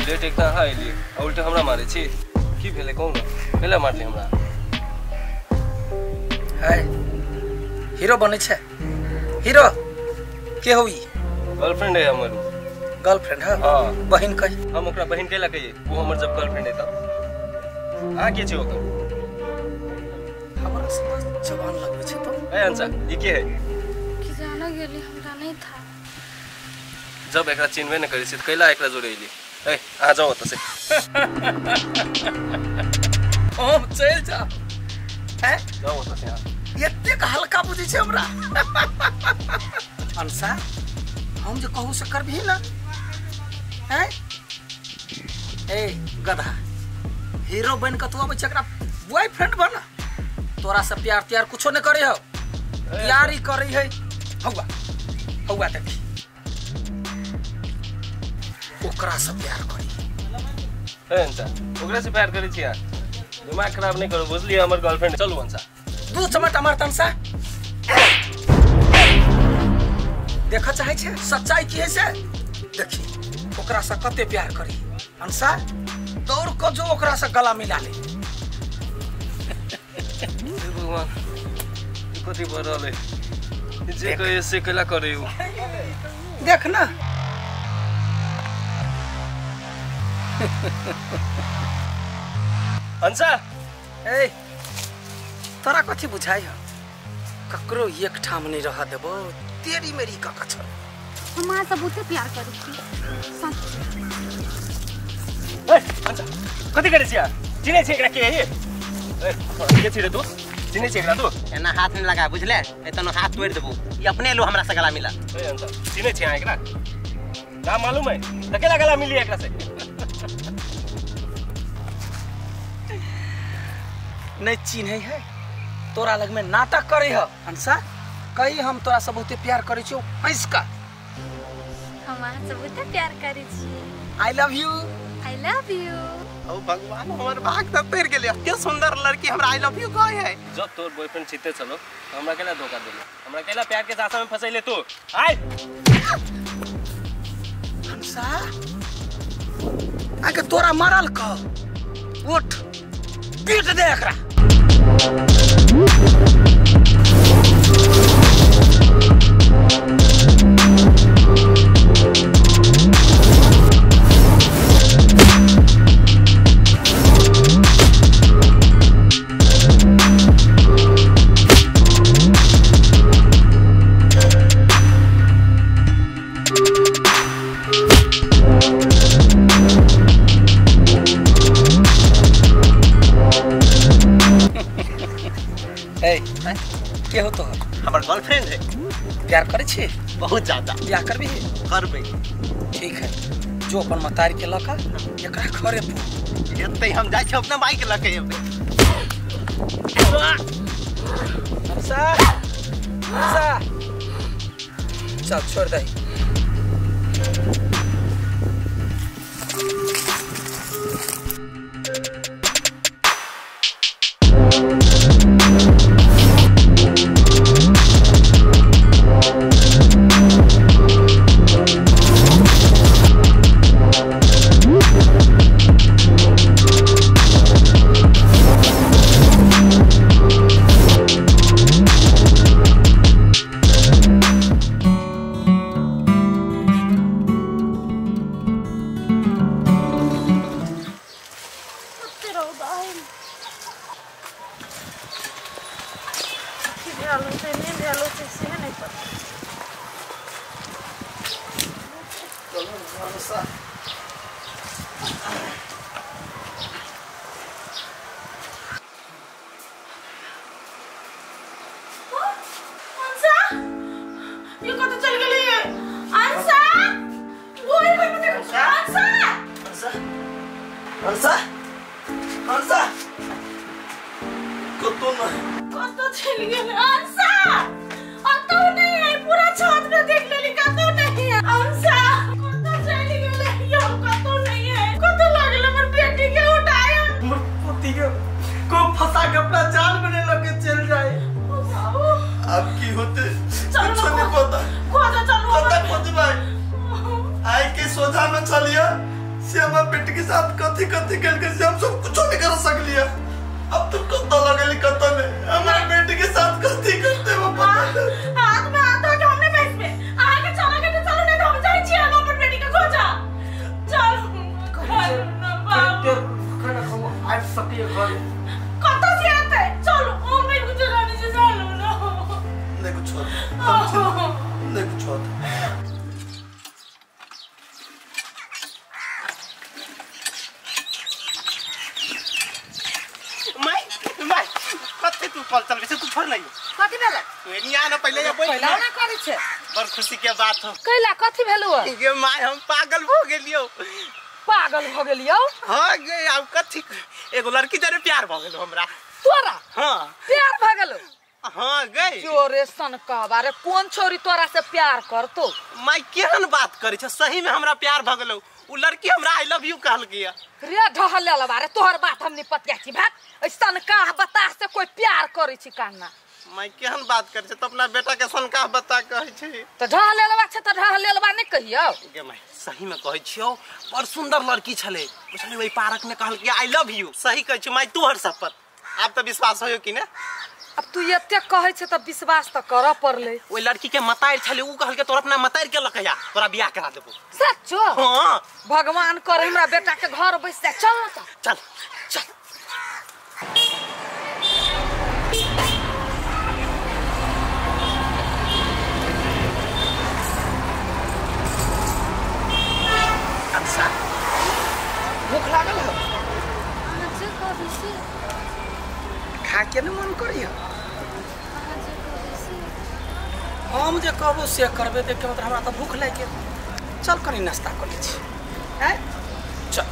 Late एक अहाँ एलियै आ उल्टे हमरा मारै छी। की भेलै कहू ने, कैला मारली हमरा? है हीरो बनै छै? हीरो के हो? ई गर्लफ्रेंड है हमर। गर्लफ्रेंड है? हाँ। बहिन कही? हम ओकरा बहिन कैला कहिए, वो हमर जब गर्लफ्रेंड है तब। अहाँ के छी ओकर? हमरा से जवान लगबै छै तो। ए अंशा, ई के है? की जाना गेली, हमरा नहीं था। जब एकरा चिन्हबे न करै छी त कैला एकरा जोड़े एली? ए अहाँ जाओ ओतऽ से। हम चलि जाओ। हैं? जाओ ओतऽ से अहाँ। एतेक हल्का बुझै छै हमरा। अंशा, हम जे कहू से करबिही ना? हैं? ए गधा, हीरो बन के तू अबै छै, एकरा बॉयफ्रेंड बना। तोरा से प्यार त्यार कुछो नहीं करे हो, प्यार ही करे है। हौवा हौवा देखी, ओकरा से प्यार करी। ए अंशा, ओकरा से प्यार करै छी अहाँ? दिमाग खराब नहीं करू, बुझलियै? हमर गर्लफ्रेंड। चलू अंशा। दू चमट मारत अंशा। देखऽ चाहै छै सच्चाई की है से? देखी ओकरा से कते प्यार करी। अंशा दौड़ के जो ओकरा से गला मिला ले। हे भगवान, ई कथी भऽ रहल है? जे कहिए से कैला करे उ? देख ना। अंशा, ए तोरा कथी बुझाइ है? ककरो एक ठाम नहीं रह देबो, तेरी मेरी कका छ। हम अहाँ से बहुते प्यार करै छी सच। ए अंशा, कथी करै छी अहाँ? चिन्है छी एकरा के है? ए के छी रे तू? चिन्है छी एकरा तू? एना हाथ नहीं लगा बुझले, नहीं तो हाथ तोड़ देबो। ई अपने लो हमरा से गला मिला। ए अंशा, चिन्है छी अहाँ एकरा? नाम मालूम है त केला गला मिली एकरा से? नहीं चिन्है है, तोरा लग में नाटक करे है। अंशा कही हम तोरा से बहुते प्यार करै छियौ, हंस का। हम अहाँ से बहुते प्यार करै छी। I love you. I love you. ओ भगवान, हमर भाग त तर गेलै। एते सुंदर लड़की हमरा I love you कहै है। जब तोर बॉयफ्रेंड छिते चलो, हमरा केला धोखा देले? हमरा केला प्यार के झांसा में फसैले तू? आय अंशा, आके तोरा मारल क। उठ पीट दे एकरा। के हो तोहर? हमर गर्लफ्रेंड है। प्यार करै छी? बहुत ज्यादा। बियाह करबी? करबै। ठीक है, जो अपन मतारी के लका एकरा घरे पो। एतै हम जाइ छी अपना माई के लके एबै। अंशा, अंशा चल छोड़ दे। अंशा, अंशा कतो न कतो चलि गेलै। अंशा अतौ नहीं है, पूरा छत पे देख लेली, कतो नहीं है। अंशा कतो चलि गेलै यो, कतो नहीं है। नशा में चलिए से हमरा बेटी के साथ कथी कथी केलकै से हम सब कुछो नहीं कर सकलिए। अब तुम कत लगली कत नहीं हमरा बेटी के साथ कथी करते वो पता नहीं। हाथ में हाथ धो के हमने बेच में आगे चला के तो चलो नहीं तो हम जाइ छी हम अपन बेटी के खोजा। चल बाबू खाना खाओ आज सकिए घर कत से आते चलो हम नहीं कुछ जाने से चलो ना नहीं कुछ नहीं कुछ होता। मैं कते तू कल चलबे से तू छोड़ नहीं कथि भेलै तू एनी आ ना पहिले या पहिले ना करै छै बड़ खुशी के बात हो कैला कथि भेलौ गे my हम पागल भ गेलियौ। पागल भ गेलियौ? हां गे आब कथि एगो लड़की जरे प्यार भ गेलो हमरा। तोरा? हां प्यार भ गेलो? हां गे चोरे सन कहबा रे कोन छोरी तोरा से प्यार करतो? My केहन बात करै छ सही में हमरा प्यार भ गेलो उ लड़की हमरा I love you कहलकै रे ढहल लेलबा रे तोहर बात हम नहीं पतिया छी भाग ऐसन काह बता से कोई प्यार करै छी काना। मैं केहन बात करै छै त अपना बेटा के सनकाह बता कहै छै त ढहल लेलबा छै त ढहल लेलबा नहीं कहियौ गे my सही में कहै छियौ बड़ सुंदर लड़की छलै बुझलियै ओइ पार्क में कहलकै I love you सही कहै छी my तोहर शपथ आब त विश्वास होयो कि ने? अब तू एते कहै छै त विश्वास त करऽ पड़लै। ओइ लड़की के मताइर छलै उ कहलकै तोरा अपना मताइर के लकैया तोरा बियाह करा देबो। सच्चो? हां भगवान करे हमरा बेटा के घर बैस जाय। चल न त चल चल। अच्छा भूख लागल है? अहाँ जे कहबै से खा के न मन करियो। अहाँ जे कहबै से हम जे कहबो से करबे देख के मतलब हमरा त भूख लागि गेल। चल कनी नाश्ता कर लै छी हैं चल।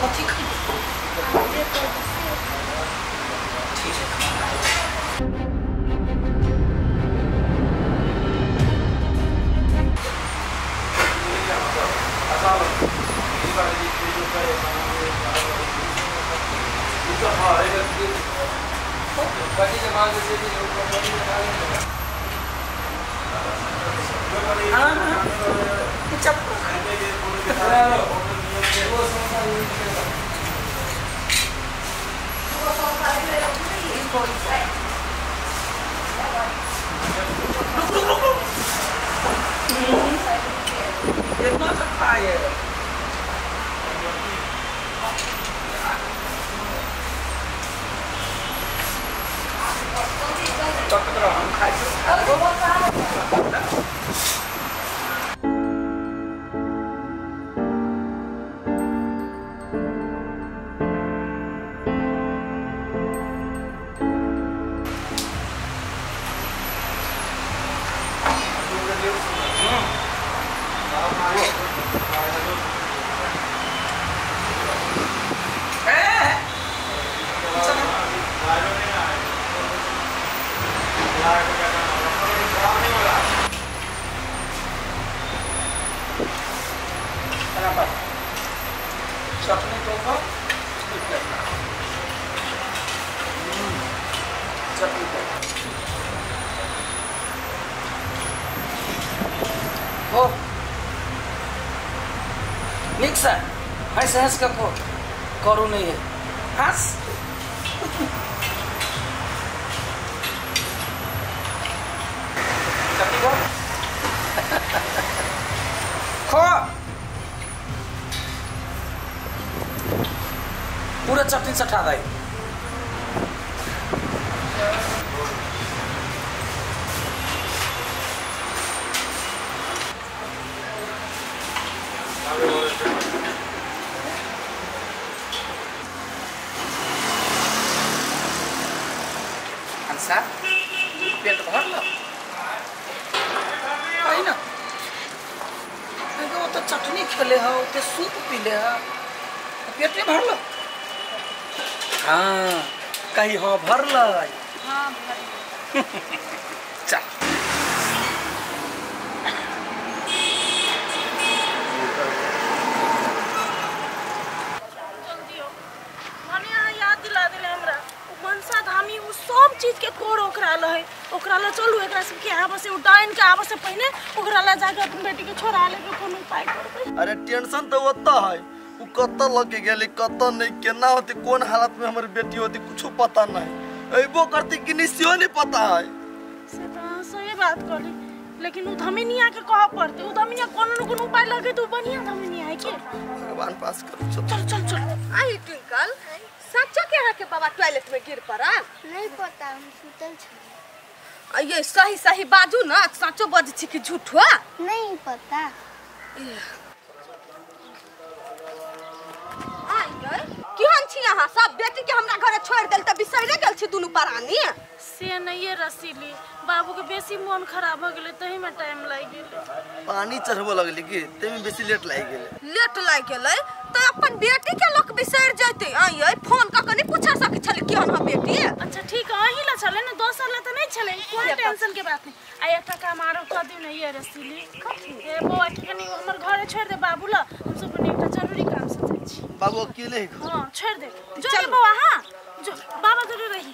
कथी खैबै? ठीक है इतना तो खाए हम खाए। चटनी तो चटनी हो निक से हंस हंस के खो करू नहीं है हंस। चटनी खो खो पूरा चटनी चटा दे। हंसा पेट भर लो कही ना वो तो चटनी खेले हो तो सूप पीले हो पेट नहीं भर लो। हाँ कहीं हाँ भर लो। हाँ भर। चल सबके आबऽ से उठाइन के आबऽ से पहले ओकरा ला जाके अपन बेटी के छोड़ा लेबे कोनो उपाय करबे। अरे टेंशन तो ओतऽ है, उ कतऽ लग गेली कतऽ नहीं, केना होती, कोन हालत में हमर बेटी होती कुछ पता नहीं, अइबो करती कि नहीं सेहो नहीं पता है। से तो सही बात कहली, लेकिन उ धमिनिया के कहऽ पड़ते, उ धमिनिया कोनो न कोनो उपाय लगे तो बढ़िया धमिनिया है के भगवान पास करू। चल चल चल चल। आई ट्विंकल सच्चा के अहाँ के बाबा टॉयलेट में गिर पड़ल? नहीं पता, हम सुतल छली। ये सही सही बाजू ना, सचो बज छी कि झूठ हुआ? नहीं पता। आई गए केहन छी अहाँ सब? बेटी के हमरा घरे छोड़ देल त बिसरे गेल छी दुनू प्राणी। से नहीं है रसीली, बाबू के बेसी मन खराब हो गेलै तही में टाइम लागि गेलै। पानी चढ़बो लगली कि तही में बेसी लेट लागि गेलै। लेट लागि गेलै त अपन बेटी के लोक बिसर जैते। आई आई फोन क के नहीं पूछा सकै छलै केहन ह बेटी? अच्छा ठीक है, अही ला छलै ने, दोसर ला त नहीं छलै, कोई टेंशन के बात नहीं। आई एकटा काम आरो क दिउ ने ये रसीली, ए बौआ के कनी हमर घरे छोड़ दे बाबू ला, हम सब कनी एकटा जरूरी काम से जाइ छी। बाबू अकेले ही? हां छोड़ दे, जो बौआ। हां जो बाबा जरूर रही।